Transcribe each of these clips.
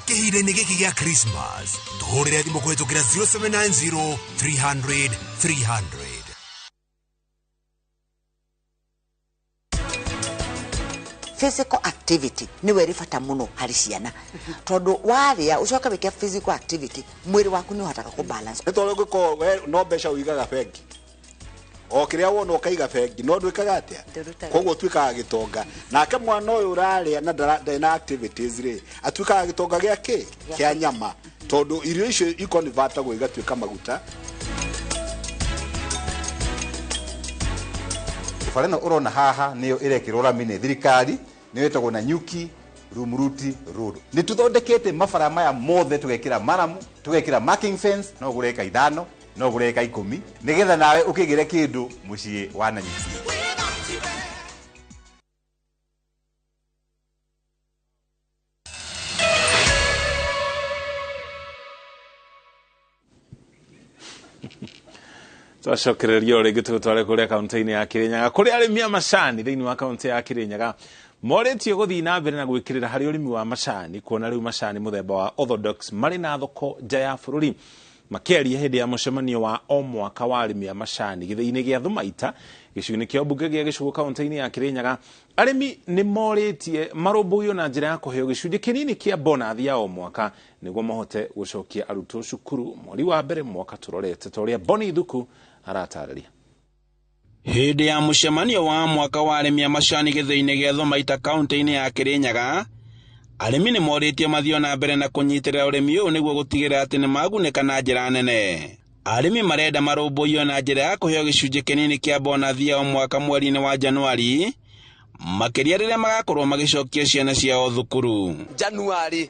Kĩhinda-inĩ gĩkĩ gĩa Christmas, tũhũrĩre thimũ kũhĩtũkĩra 0790 300 300. Physical activity nĩwe ĩrĩ bata mũno harĩ ciana, tondũ warĩa ũcoke wĩke physical activity, mwĩrĩ waku nĩ ũhotaga kũ balance. Nĩ tondũ ũngĩkorwo we no mbeca ũigaga bengi, o kĩrĩa wona ũkaiga bengi, no ndwĩkaga atĩa? Ndũrutaga. Koguo ũtuĩkaga gĩtonga, nake mwana ũyũ ũrarĩa na ndarĩ na activities rĩ, atuĩkaga gĩtonga gĩa kĩ? Kĩa nyama, tondũ irio icio ikonvatagwo igatuĩka maguta. Bara ĩno ũrona haha nĩyo ĩrekĩrwo rami nĩ thirikari, nĩyo ĩtagwo Nanyuki Rumuruti Road. Nĩ tũthondekete mabara maya mothe, tũgekĩra maramu, tũgekĩra marking fence, no ũgũre eka 5, no ũgũre eka 10, nĩgetha nawe ũkĩgĩre kĩndũ mũciĩ wa Nanyuki. Twacokereria o rĩngĩ tũgũtware kũrĩa kaunti-inĩ ya Kĩrĩnyaga, kũrĩa arĩmi a macani thĩinĩ wa kaunti ya Kĩrĩnyaga morĩtio gũthiĩ na mbere na gwĩkĩrĩra harĩ ũrĩmi wa macani, kuona rĩu macani mũthemba wa Orthodox marĩ na thoko nja ya bũrũri. Makĩaria hĩndĩ ya mũcemanio wa o mwaka wa arĩmi a macani gĩthĩi-inĩ gĩa Thumaita, gĩcigo-inĩ kĩa ũmbunge gĩa Gĩcũgũ, kaunti-inĩ ya Kĩrĩnyaga, arĩmi nĩ morĩtie marũmbũiyo na njĩra ya kũheo gĩcunjĩ kĩnini kĩa bonathi ya o mwaka nĩguo mahote gũcokia arutwo cukuru mweri wa mbere mwaka tũrorete, ta ũrĩa Boni Thuku aratarĩria. Hĩndĩ ya mũcemanio wa mwaka wa arĩmi a macani gĩthĩi-inĩ gĩa Thumaita, kaunti-inĩ ya Kĩrĩnyaga, arĩmi nĩ morĩtio mathiĩ na mbere na kũnyitĩrĩra ũrĩmi ũyũ nĩguo gũtigĩrĩra atĩ nĩ magunĩka na njĩra nene. Arĩmi marenda marũmbũiyo na njĩra ya kũheo gĩcunjĩ kĩnini kĩa bonathi ya o mwaka mweri-inĩ wa Januari, makĩria rĩrĩa magakorwo magĩcokia ciana ciao thukuru. Januari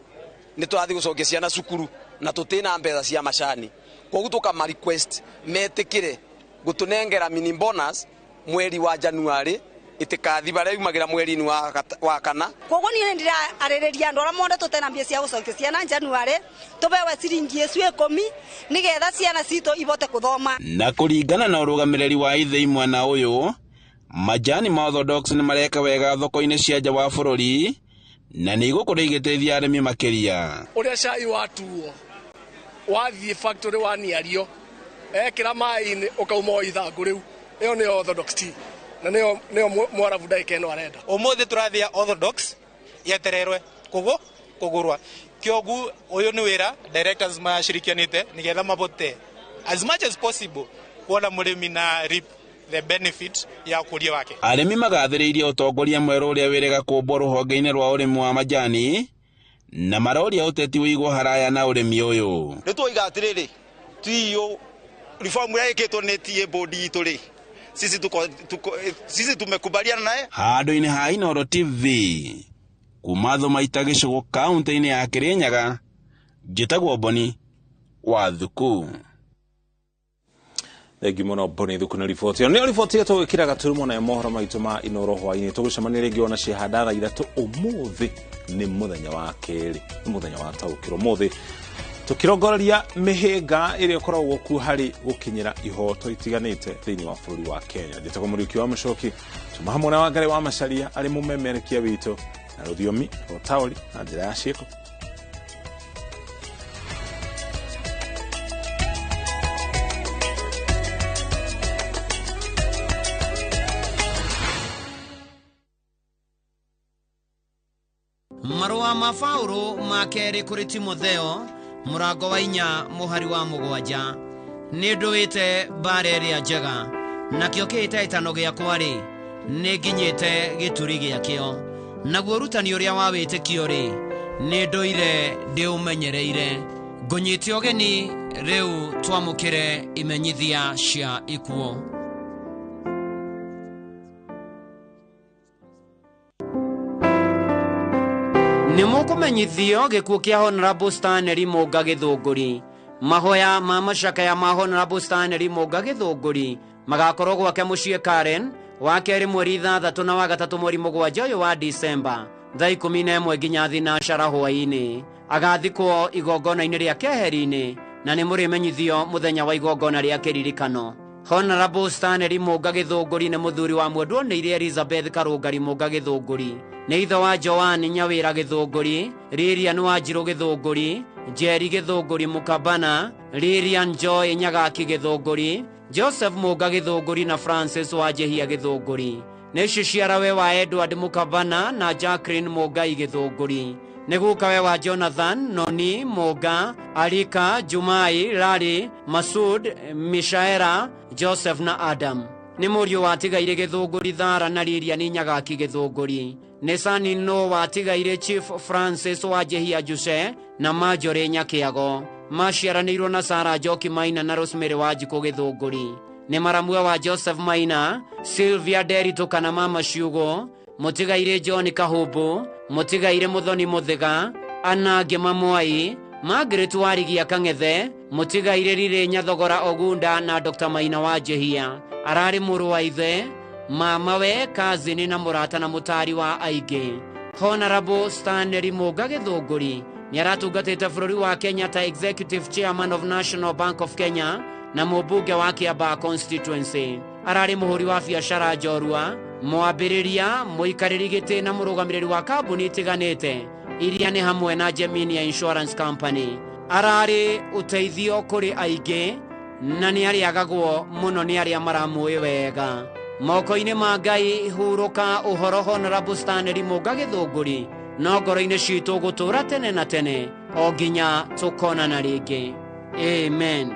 nĩ tũrathiĩ gũcokia ciana cukuru na tũtina mbeca cia macani, koguo tũkama request metĩkĩre gũtũnengera mini bonus mweri wa Januari, itikathi baria yumagĩra mweri-inĩ wa kana. Koguo niĩ nĩndĩrarĩrĩria andũ arĩa mothe tũtena mbia cia gũcokia ciana Januari, tũbewe ciringi icio 10 nĩgetha ciana citũ ibote kũthoma. Na kũringana na ũrũgamĩrĩri wa ithĩi mwena ũyũ, majani ma Orthodox nĩ mareka wega thoko-inĩ cia nja wa bũrũri na nĩ igũkorwo igĩteithia arĩmi makĩria. Ũrĩa cai watuo wathiĩ factory waniario, ekĩra maĩ-inĩ ũkauma o ithangũ rĩu, ĩyo nĩyo Orthodox tea na nĩyo mwarabu ndagĩka ĩno arenda. Ũmũthĩ tũrathĩa Orthodox yetererwe kũgũrwa, kĩogu ũyũ nĩ wĩra directors macirikianĩte nĩgetha mabote as much as possible kuona mũrĩmi na reap the benefit ya ũkũria wake. Arĩmi magathĩrĩirie ũtongoria mwerũ ũrĩa wĩrĩga kũmbwo rũhonge-inĩ rwa ũrĩmi wa majani na maroria ũteti ũigwo haraya na ũrĩmi ũyũ. Nĩ tuoiga atĩrĩrĩ, TEO reform ĩrĩa ĩkĩtwo nĩ TA board itũ rĩ, sisi tumekubaliana naye. Handũ-inĩ ha Inooro TV kuma Thumaita Gĩcũgũ, kaunti-inĩ ya Kĩrĩnyaga, njĩtagwo Boni wa Thuku. Thengi mũno Boni Thuku na riboti ĩyo. Nĩyo riboti ĩrĩa tũgwĩkĩra gaturumo nayo mohoro maitũ ma Inooro hwaĩ-inĩ. Tũgũcemania rĩngĩ ona ciahanda thaa 3. Ũmũthĩ nĩ mũthenya wa kerĩ, nĩ mũthenya wa taũkĩrwo. Ũmũthĩ tũkĩrongoreria mĩhĩnga ĩrĩa ĩkoragwo kuo harĩ gũkinyĩra ihoto itiganĩte thĩinĩ wa bũrũri wa Kenya. Njĩtagwo Mũriũki wa Mũcoki, tuma hamwe na Wangarĩ wa Macharia arĩ mũmemerekia witũ na rũthiomi rwa taũri na njĩra ya ciĩko. Marũa ma Paulo ma kerĩ kũrĩ Timotheo, mũrango wa 4 mũhari wa 7. Nĩ ndũĩte mbara ĩrĩa njega, nakĩo kĩhĩtahĩtano gĩakwa rĩ, nĩ nginyĩte gĩturi gĩakĩo. Naguo ũrutani ũrĩa wa wĩtĩkio rĩ, nĩ ndũire ndĩũmenyereire. Ngũnyite ũgeni rĩu twamũkĩre imenyithia cia ikuũ. Nĩ mũkũmenyithio gĩkuũ kĩa Honorable Stanley Mũnga Gĩthũngũri. Mahoya ma macakaya ma Honorable Stanley Mũnga Gĩthũngũri magakorwo gwake mũciĩ Karen, wa kerĩ mweri 6 na wa gatatũ mweri 7 ũyũ wa Disemba, thaa 11 nginya thinacara hwaĩ-inĩ. Agathikwo igongona-inĩ rĩa keheri-inĩ na nĩ mũrĩmenyithio mũthenya wa igongona rĩa kĩririkano. Honorable Stanley Mũnga Gĩthũngũri nĩ mũthuri wa mwendwo nĩire Elizabeth Karũngari Mũnga Gĩthũngũri. Nĩ ithe wa Joan Nyawĩra Gĩthũngũri, Lilian Wanjirũ Gĩthũngũri, Jerry Gĩthũngũri Mũkabana, Lilian Joy Nyagaki Gĩthũngũri, Joseph Mũnga Gĩthũngũri na Francis Wanjĩhia Gĩthũngũri. Nĩ ciciarawe wa Edward Mũkabana na Jacqueline Mũngai Gĩthũngũri. Nĩ gukawe wa Jonathan Noni Mũnga, Alika Jumai, Lari, Masud, Mishaera, Joseph na Adam. Nĩ mũriũ wa Tigaire Gĩthũngũri Thara na Lilian Nyagaki Gĩthũngũri. Nĩ sani no wa Tigaire Chief Francis Wanjĩhia Njuse na Marjorie Nyakĩago. Maciaranĩirwo na Sarah Njoki Maina na Rosemary Wanjikũ Gĩthũngũri. Nĩ maramue wa Joseph Maina, Sylvia Nderitu kana Mama Ciugo, Mũtigaire John Kahũmbũ, Mũtigaire Mũthoni Mũthĩga, Anna Ngĩma Mwai, Margaret Warigia Kang'ethe, Mũtigaire Riri Nyathogora Ogunda na Dr. Maina Wanjĩhia. Ararĩ mũrũ wa ithe, mamawe, kazini na mũrata na mũtari wa aingĩ. Honorable Stanley Mũnga Gĩthũngũri nĩ aratungatĩte bũrũri wa Kenya ta Executive Chairman of National Bank of Kenya na mũmbunge wa Kiambaa constituency. Ararĩ mũhũri wa biacara njorua, mwambĩrĩria, mũikarĩri gĩtĩ na mũrũgamĩrĩri wa kambuni itiganĩte iria nĩ hamwe na Geminia Insurance Company. Ararĩ ũteithio kũrĩ aingĩ na nĩ arĩagagwo mũno nĩ arĩa maramũĩ wega. Moko-inĩ ma Ngai hurũka ũhoro Honorable Stanley Mũnga Gĩthũngũri, no ngoro-inĩ citũ gũtũũra tene na tene o nginya tũkonana rĩngĩ. Amen.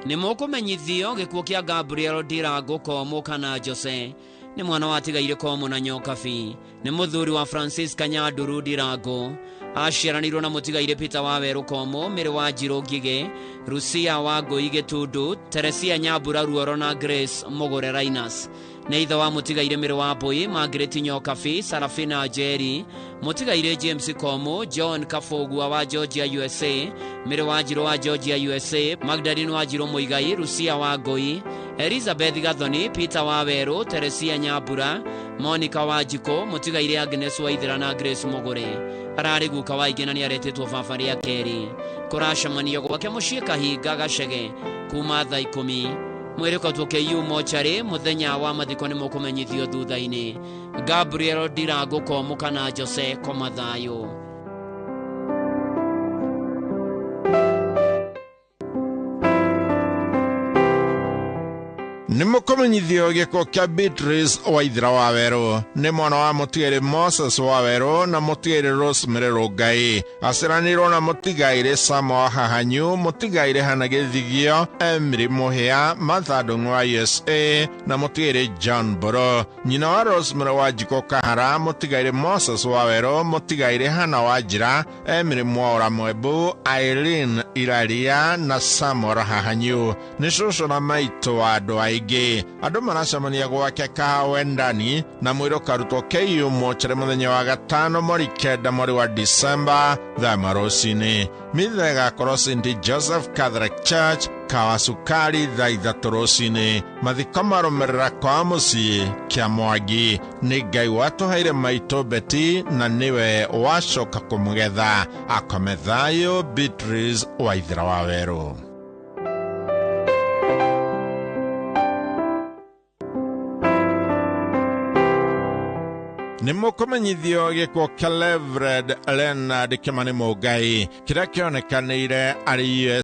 Nĩ mũkũmenyithio gĩkuũ kĩa Gabriel Ndirangu Komũ kana Jose. Nĩ mwana wa Tigaire Komũ na Nyokabi. Nĩ mũthuri wa Francis Kanyanduru Ndirangu. Aciaranĩirwo na mũtigaire Peter wa Werũ Komũ, Mĩrĩ wa Njirũ Ngigĩ, Rusia wa Ngũi Gĩtundu, Teresia Nyambura Ruoro na Grace Mũgũre Rainas. Nĩ ithe wa mũtigaire Mĩrĩ wa Mbũi, Margaret Nyokabi, Sarafina Njeri, mũtigaire James Komũ, John Kabũgua wa Georgia USA, Mĩrĩ wa Njirũ wa Georgia USA, Magdalene wa Njirũ Mũigai, Rusia wa Ngũi, Elizabeth Gathoni, Peter wa Werũ, Teresia Nyambura, Monica wa Njikũ, mũtigaire Agnes Waithera na Grace Mũgũre. Ararĩ guka wa aingĩ na nĩ aretĩtwo baba rĩa kerĩ. Kũracemanio gwake mũciĩ Kahinga Gacege kuma thaa 10. Mwĩrĩ ũkatwo KU mocarĩ mũthenya wa mathiko nĩ mũkũmenyithio thutha-inĩ. Gabriel Ndirangu Komũ kana Jose koma thayũ. Nĩ mũkũmenyithio gĩkuũ kĩa Beatrice Waithera wa Werũ. Nĩ mwana wa mũtigairĩ Moses wa Werũ na mũtigairĩ Rosemary Rũngai. Aciaranĩirwo na mũtigairĩ Sam wa Hahanyu, mũtigairĩ Hana Gĩthigio, Emily Mũhĩa, Martha Ndung'u wa USA na mũtigairĩ John Mbũrũ. Nyina wa Rosemary Wanjikũ Kahara, mũtigairĩ Moses wa Werũ, mũtigairĩ Hana Wanjira, Emily Mwaũra Mwembu, Irene Iraria na Samuel Hahanyu. Nĩ cũcũ na maitũ wa andũ aingĩ. Andũ maracemania gwake Kahawendani na mwĩrĩ ũkarutwo KU mocarĩ mũthenya wa gatano mweri 9 mweri wa Disemba thaa 1 rũcinĩ. Mitha ĩgakorwo St Joseph Catholic Church Kawasukari thaa 3 rũcinĩ. Mathiko marũmĩrĩra kwa mũciĩ kĩa Mwangi. Nĩ Ngai watũheire maitũ Beti na nĩwe wacoka kũmũgetha. Akome thayũ Beatrice Waithera wa Werũ. Nĩ mũkũmenyithio gĩkuũ kĩa Reverend Leonard Kĩmani Mũngai kĩrĩa kĩonekanĩire arĩ